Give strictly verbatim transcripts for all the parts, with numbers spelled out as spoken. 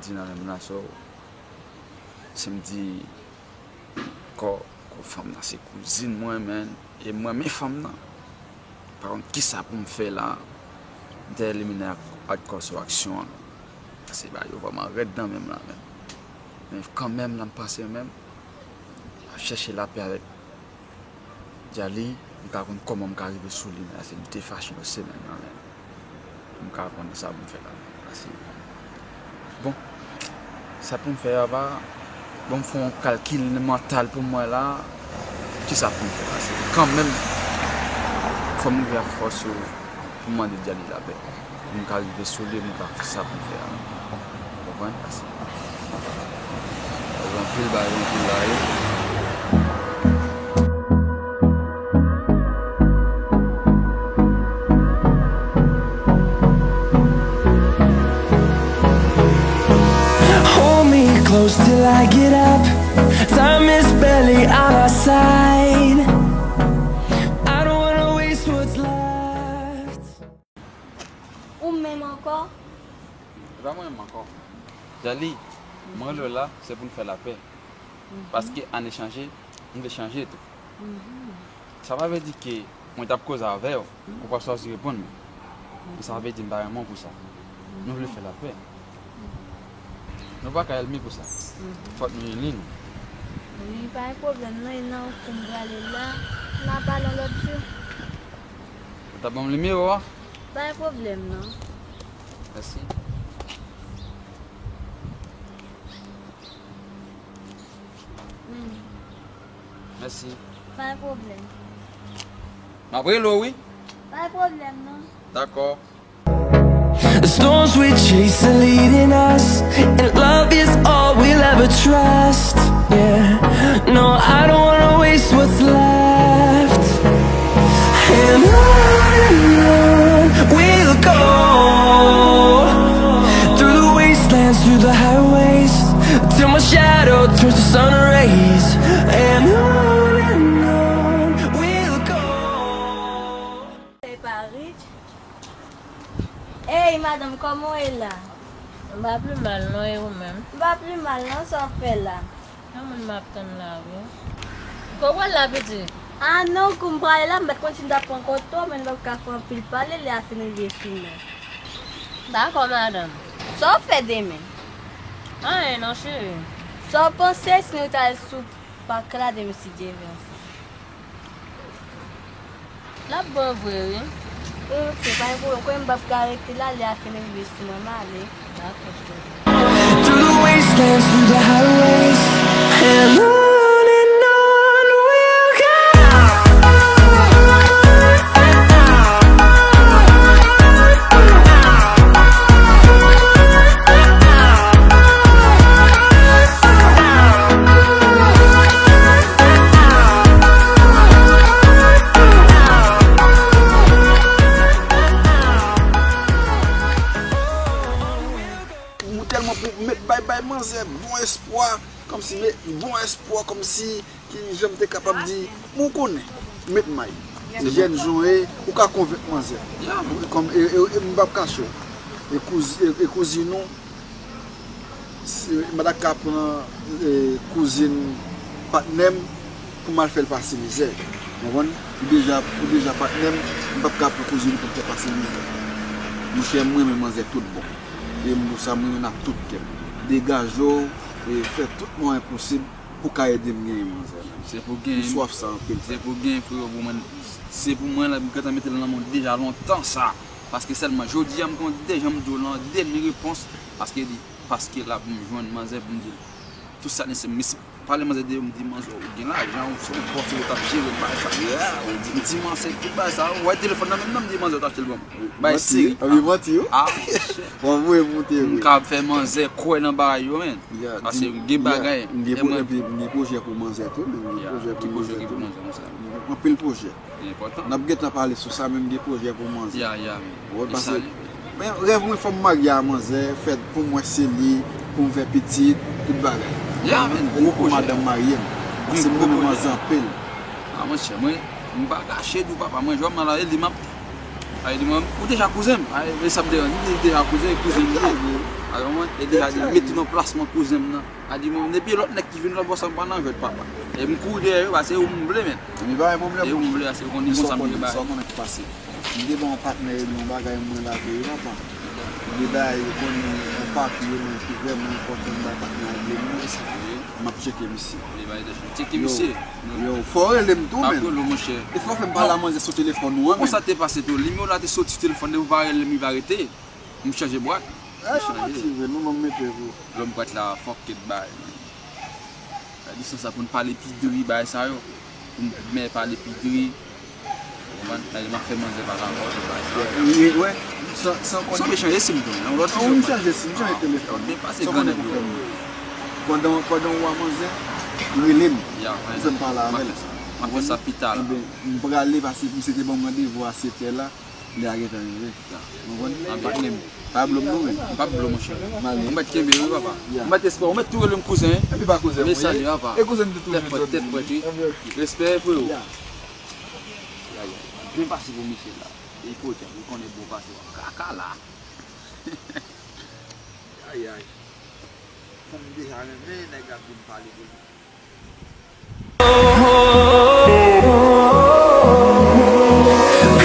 Di nan menm la, so, si m di kò, kò fanm nan se kouzin mwen, men, e m renmen fanm nan. Pa konn kisa pou m fè la, m te elimine ak, ak kò sou aksyon an. Paske bagay yo vrèman rèd nan menm la, men. Men kanmenm, la m panse menm, ap chèche lapè avèk Djali, m ka konn kòman m ka rive sou li, men se m te fache yon semèn nan men. M ka konn sa pou m fè la. Pase, bon, sa pou m fè a pa, bon, m fè yon kalkil mantal pou m wè la, kisa pou m fè. Pase, kanmenm, fò m rive ak fòs yo pou m mande Djali lapè. Pou m ka rive sou li, m ka fè sa pou m fè a. Ou konprann? Pase, gen anpil bagay, gen anpil bagay. Hold me close till I get up. Time is barely on our side. I don't wanna waste what's left. Ou menm ankò? E pa mwen menm ankò. Djali, mwen rele w la, se pou n fè lapè. Paske ane chanje, m vle chanje tou. Sa pa vle di ke mwen t ap koze avè w, ou pa swazi reponn mwen. Men sa pa vle di m pa renmen w pou sa. Nou vle fè lapè. Nou pa ka ènmi pou sa. Fòk nou ini nou. Wi, pa gen pwoblèm non, e nan kou m prale la, n a pale yon lòt jou. Ou ta ban m nimewo a? Pa gen pwoblèm non. Mèsi. Mèsi. Pa gen pwoblèm. M ap rele w, wi. Pa gen pwoblèm non. Dakò. The storms we chase are leading us, and love is all we'll ever trust. Yeah, no, I don't wanna waste what's left. And on and on we'll go, through the wastelands, through the highways, till my shadow turns to sun rays. And on and on we'll go. Hey, Paris. Ey, madanm, kòman w ye la? M pa pi mal non, e ou menm? M pa pi mal non, sa w ap fè la? Yon moun m ap tann la, wi. Kote w pral la, pitit? A non, kou m prale la, m pa t konn si m t ap rankontre w, men nou p ap ka fè anpil pale, lè a fin rive sou mwen. Dakò, madanm. Sa w ap fè demen? Anyen non, cheri. Sa w panse si nou t al sou pak la demen, si Dye vle ansanm? L ap bon vre, wi. Wi, ok, pa gen pwoblèm. Konnen m p ap ka rete la, lè a fin rive sou mwen, m ale. Dakò, cheri. Through the wastelands, through the highways, and on and on we'll go. Ou tèlman pou met bay bay manzè bon espwa, kòmsi met bon espwa, kòmsi ki jan m te kapab di, men w konnen, met may. Jèn jan w ye, ou ka konvenk manzè. Kòm, e, e, e, m p ap kache w. E kouzi-, e, e kouzin ou, si, m pa ta ka pran, e, kouzin patnè m pou m al fè l pase mizè. Ou konprann? Ou deja, ou deja patnè m, m p ap ka pran kouzin ou pou m fè pase mizè. Monchè, m renmen manzè tout bon. E m, sa m renmen l ak tout kè m. Degaje w, e fè tout mwayen posib pou ka ede m genyen manzè, man. Se pou genyen. M swaf sa anpil. Se pou genyen, freo, pou mwen. Se pou mwen, la, m gentan mete l nan men w deja lontan sa. Paske sèlman, jodi a, m konn deja m di w lan, dènye repons, paske li, paske la pou m jwenn manzè pou m di l. Tout sa nesesè, m pale manzè de, m di, manzè, ou gen lajan, ou se yon bòs, ou t ap jere bagay sa. Yeah, ou di, m di manzè tout bagay sa, ou wè telefòn nan menm nan, m di manzè, ou t achte l ban m. Bagay serye. Manti, wi, manti, wi. A, monchè. Bon, vre, monte, m ka fè manzè kwè nan bagay yo, men. Paske gen bagay, m gen pwojè pou manzè tou, men m gen pwojè pou manzè tou. Anpil pwojè. N ap gentan pale sou sa, men m gen pwojè pou manzè. Ou wè, paske, men rèv mwen, fò m marye a manzè, fè pou mwen se li, pou m fè pitit, tout bagay. Gwo pou madanm marye m. Paske m renmen manzè anpil. A, monchè, mwen, m pa kache di w, papa, mwen, jò m al a li, m ap, a, li, mwen, ou deja kouzen m. A, e sa m te di, li deja kouzen, kouzen m ye. Alò, mwen, e deja di, mete nan plasman kouzen m nan. A di, mwen, depi lòt nèg ki vin lòt bò sa, m pa nan jwèt, papa. E m kouri dèyè yo, paske ou m vle, men. Men pa gen pwoblèm. E ou m vle, paske ou konn li konsa m vle bay. Sa w konnen ki pase. M te ba yon patnè yo yon bagay mwen lage yo, papa. M te bay yo konnen yon papye mwen ki vrèman enpòtan, m bay patnè a vle mwen. M ap tcheke misye. Tcheke misye. Yo, fò w rele m tou, men. E fò w fè m pale a manzè sou telefòn ou an, men. Konsa te pase tou. Nimewo la te soti sou telefòn, depi w pa rele m, li pa rete. M chanje bwat. M chanje. Manti vre, nou ban m mete vre. Lòm bwat la, fòk ket bay. Sa di san sa pou n pale pi dri bay sa yo. Pou n mè pale pi dri. Ou konprann? Sa di m ap fè manzè pa rapò, tout bay sa yo. Wi, wi. San, san konnen. Sa w chanje sim tou, yon lòt sim. Wi, m chanje sim, m chanje telefòn. Sa w konnen pou fè m. Pandan, pandan w a manzè, rele m. Pou m pale avè l. M ap fè sa pi ta la. Ebyen, m prale paske misye te ban m randevou a sèt è la. Lè a gentan rive. Ou konprann? Patnè m. Pa blo m non, men. M p ap blo, monchè. M ale. Ou mèt kenbe, wi, papa. Ou mèt respè. Ou mèt tou rele m kouzen. Epi pa kouzen mwen ye. Salye, papa. E kouzen m te toujou di. Tèt frèt, tèt frèt, wi. Respè pou ou. Ya, ya. Byen pase pou misye la. E pote, ou konnen bon pase w ap kaka la. Ayay. Fanm deja renmen nèg la vin pale de li.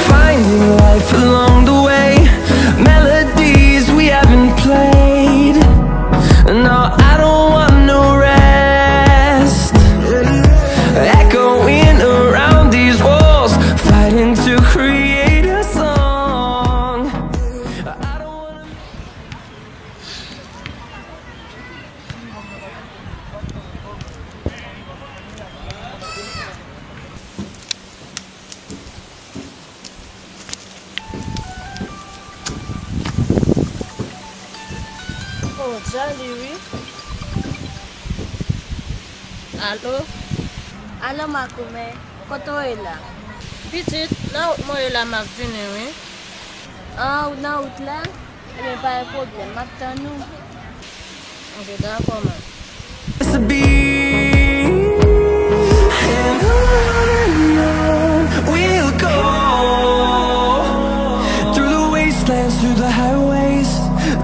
Finding life along the way, melodies we haven't played. No, I don't want no rest. Echoing around these walls, fighting to create a song. I don't wanna Oh, Jali, wi. Alo? Alo, makomè, kote w ye la? Pitit, nan wout mwen ye la, m ap vini, wi. Ah, ou nan wout la? Ebyen, pa gen pwoblèm, m ap tann ou. Ok, dakò, man. To be. And on and on we'll go, through the wastelands, through the highways,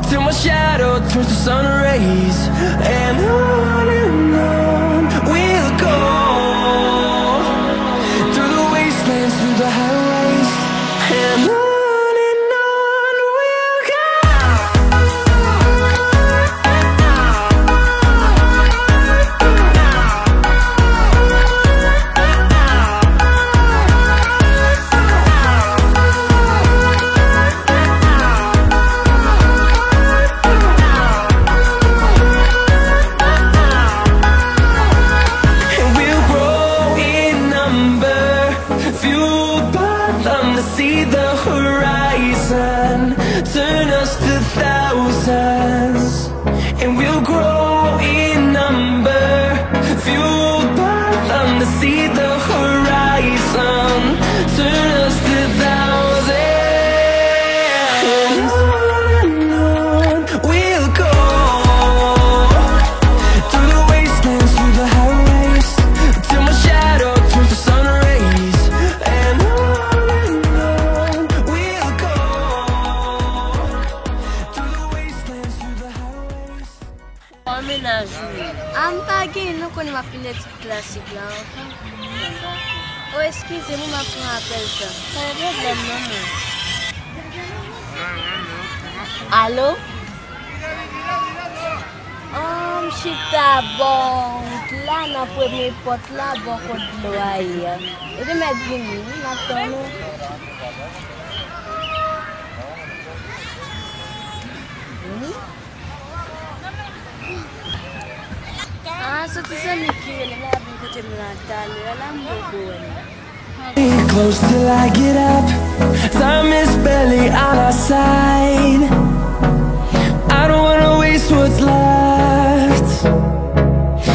till my shadow turns to sun rays. And on and on we'll go, through the wastelands, through the highways, and on and on we'll go. And we'll grow in number, fueled by them to see the horizon, turn us to thousands. And we'll grow in number, fueled by them to see the horizon, turn us to thousands. And on and on we'll go, through the wastelands, through the highways, till my shadow turns to sun rays. And on and on we'll go, through the wastelands, through the highways. Kòman mennaj ou ye? A, m pa gen, nou konnen m ap vin etid klasik la ankò. O, eskize m, wi, m ap pran apèl sa. Pa gen pwoblèm non, non. Alo? O, m chita bò wout la, nan premye pòt la, bò kot dlo a ye a. Ou te mèt vini, wi, m ap tann ou. Wi. Ah, se ti zanmi ki rele m la, vin kote m la talè a la, m poko wè l. Close till I get up. Time is barely on our side. I don't wanna waste what's left.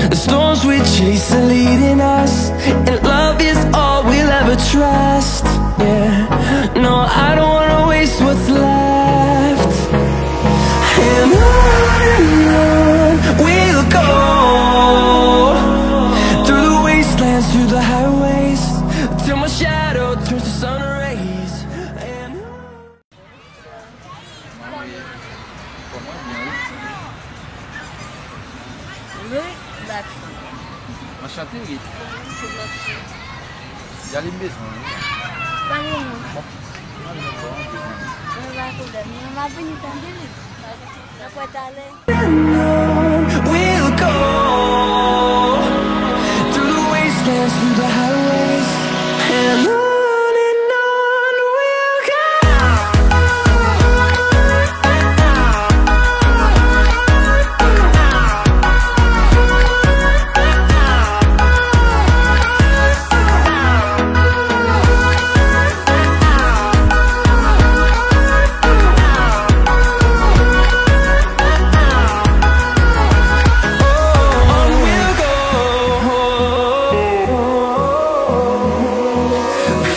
The storms we chase are leading us, and love is all we'll ever trust. Yeah, no, I don't wanna waste what's left. And on and on we'll go, through the wastelands, through the highways, till my shadow turns to sun rays. And on. Kòman ye? Kòman byen, wi. Louis Blackson. Anchante, wi. Yali, m bezwen ou. Pale non. Bon, m bezwen ou. Mwen pa pwoblèm. Mwen va vini tande wi. N ap wè talè. We'll go through the wastelands, through the highways, and on and on we'll go.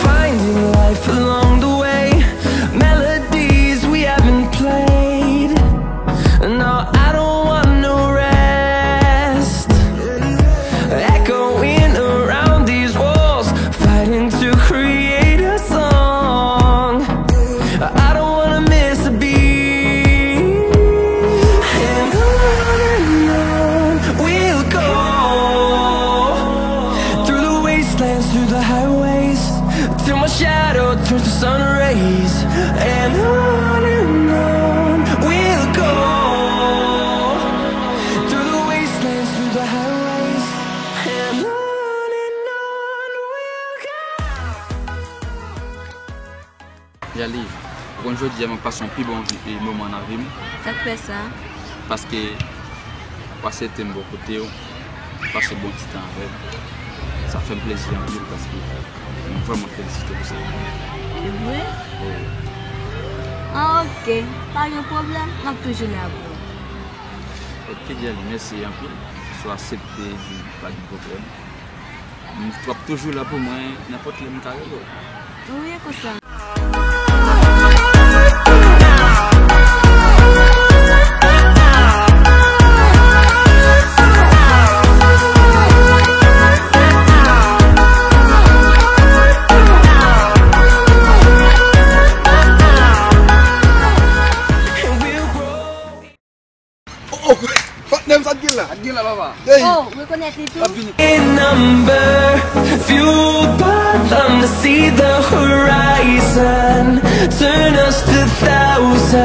Finding life along the way, melodies we haven't played. No, I don't want no rest. Echoing around these walls, fighting to create a song. I don't wanna miss a beat. And on and on we'll go. Through the wastelands, through the highways, till my shadow turns to sun rays. And on and on we'll go. Through the wastelands, through the highways, and on and on we'll go. Yali, ou konn jodi a mwen pase yon pi bon vi- e moman nan vi m. Sa k fè sa? Paske ou aksepte m bò kote w, pase bon ti tan avè m. Sa fè m plezi anpil paske mwen vrèman felisite w pou sa. Se vre? Wi. Ah, ok. Pa gen pwoblèm. M ap toujou la pou ou. Ok, Yali, mèsi anpil. Si w aksepte di pa gen pwoblèm. M, w ap toujou la pou mwen, nenpòt lè m ka rele w. Wi, e konsa. Oh, oh, patnè m, sa t gen la? Sa t gen la, papa? Hey! Oh, rekonèt li tou? L ap vini. A number, fueled by them to see the horizon, turn us to thousands.